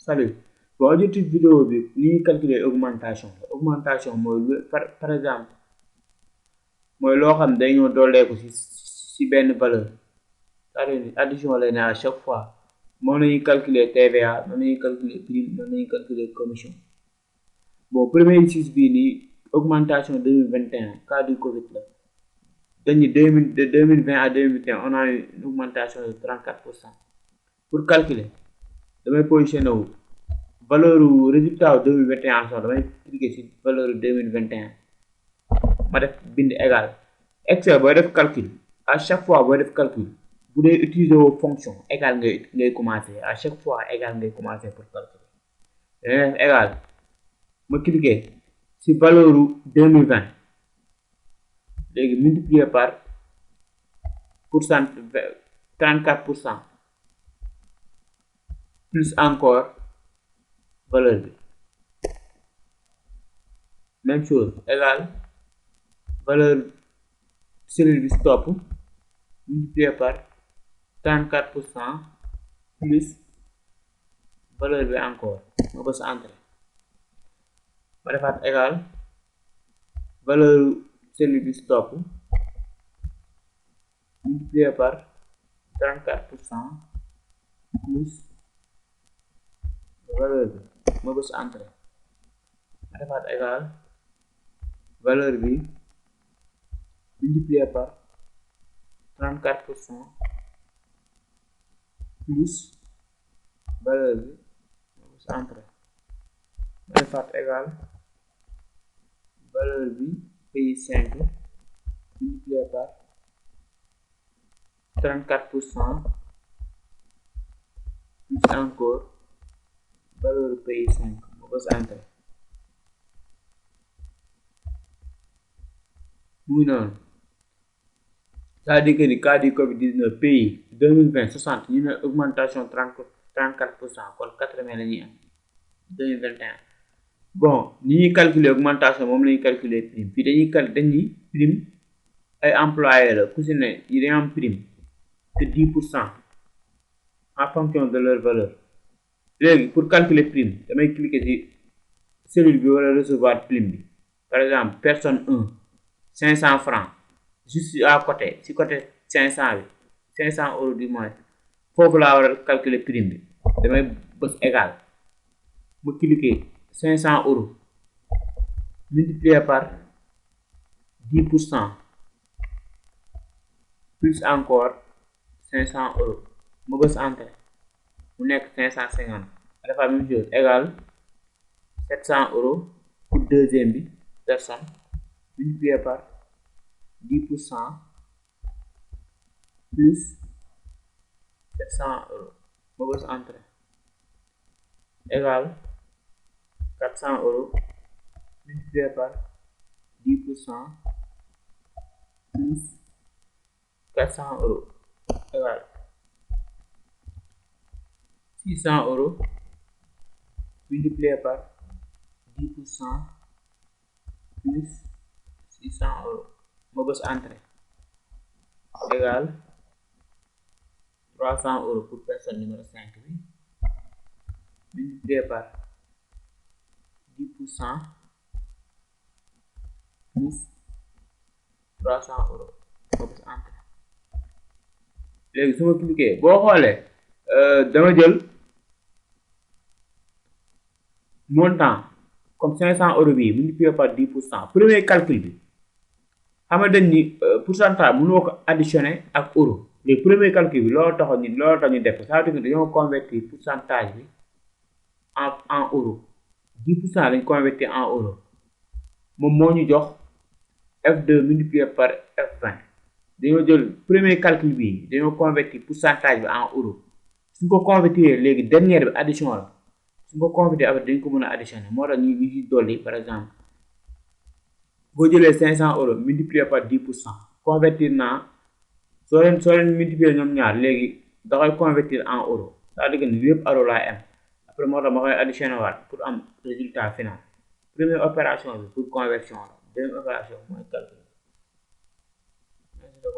Salut. Bon objectif vidéo bi ni ñuy calculer augmentation la augmentation mooy par exemple mooy loo xam dañoo dooleeku ci benn valeur c'est-à-dire addition lay ne à chaque fois moom lañuy calculer TVA moom lañuy calculer prime moom lañuy calculer commission. Bon premier exercice bii nii augmentation 2021 cas du Covid la dañu de 2020 à 2021 on a eu une augmentation de 34%. Pour calculer damay positionné wu valeur résultat wu 2021 sax damay cliquer ci valeur 2021 ma def bind égal Excel booy def calcul à chaque fois booy def calcul bu dee utiliser woo fonction égal ngay commencer à chaque fois égal ngay commencer pour calculer dangay def égal ma cliquer ci valeur 2020 léegi multiplier par pourcent 34% plus encore valeur bi même chose égal valeur cellule bi stop multiplié par 34% plus valeur bi encore ma bës entrée ma defaat égal valeur cellule bi stop multiplié par 34% plus valeur bi ma bës entrée ma defaat égal valeur bi multiplié par 34% plus valeur bi ma bës entrée ma defaat égal valeur bi pays 5 multiplié par 34% plus encore valeur pays 5 ma bës entrée muy noonu c'est-à-dire que ni cas du Covid-19 pays 2020 60 ñu ne augmentation 34% kon 80 la ñuy am 2021 bon ni ñuy calculer augmentation moom la ñuy calculer prime fii dañuy prime ay employés la ku si ne yi dañu am prime de 10% en fonction de leur valeur léegi pour calculer prime damay cliquer ci cellule bi wala recevoir prime bi par exemple personne 1 500 francs juste à côté ci côté 500 bi 500 euros du mois foofu laa war a calculer prime bi damay bës égal ma cliquer 500 euros multiplié par 10% plus encore 500 euros ma bës entrée mu nekk 550 ma defaat même chose égal 700 euros pour deuxième bi personne multiplié par 10% plus 700 euros ma bës entrée égal 400 euros multiplié par 10% plus 400 euros égal 600 euros multiplié par 10% plus 600 euros ma bës entrée égal 300 euros pour personne numéro 5 bi multiplié par 10% plus 300 euros ma bës entrée léegi su ma cliquer boo xoolee dama jël montant comme 500 euros bi multiplié par 10% premier calcul bi xam nga dañ ni pourcentage mënoo ko additionner ak euro léegi premier calcul bi loolu tax ñu def ça veut dire que dañoo convertir pourcentage bi en euro 10% lañ convertir en euro moom moo ñu jox F2 multiplié par F20 dañoo jël premier calcul bi dañoo convertir pourcentage bi en euro suñ ko convertir léegi dernière bi addition la suñ ko convertir après dañ ko mën a additionner moo tax ñu ci dolli par exemple boo jëlee 500 euros multiplié par 10% convertir naa soo leen multiplier ñoom ñaar léegi da koy convertir en euro c'est-à-dire que ni lépp euro laay am après moo tax ma koy additionné waat pour am résultat final première opération bi pour conversion la deuxième opération mooy calcul. Merci de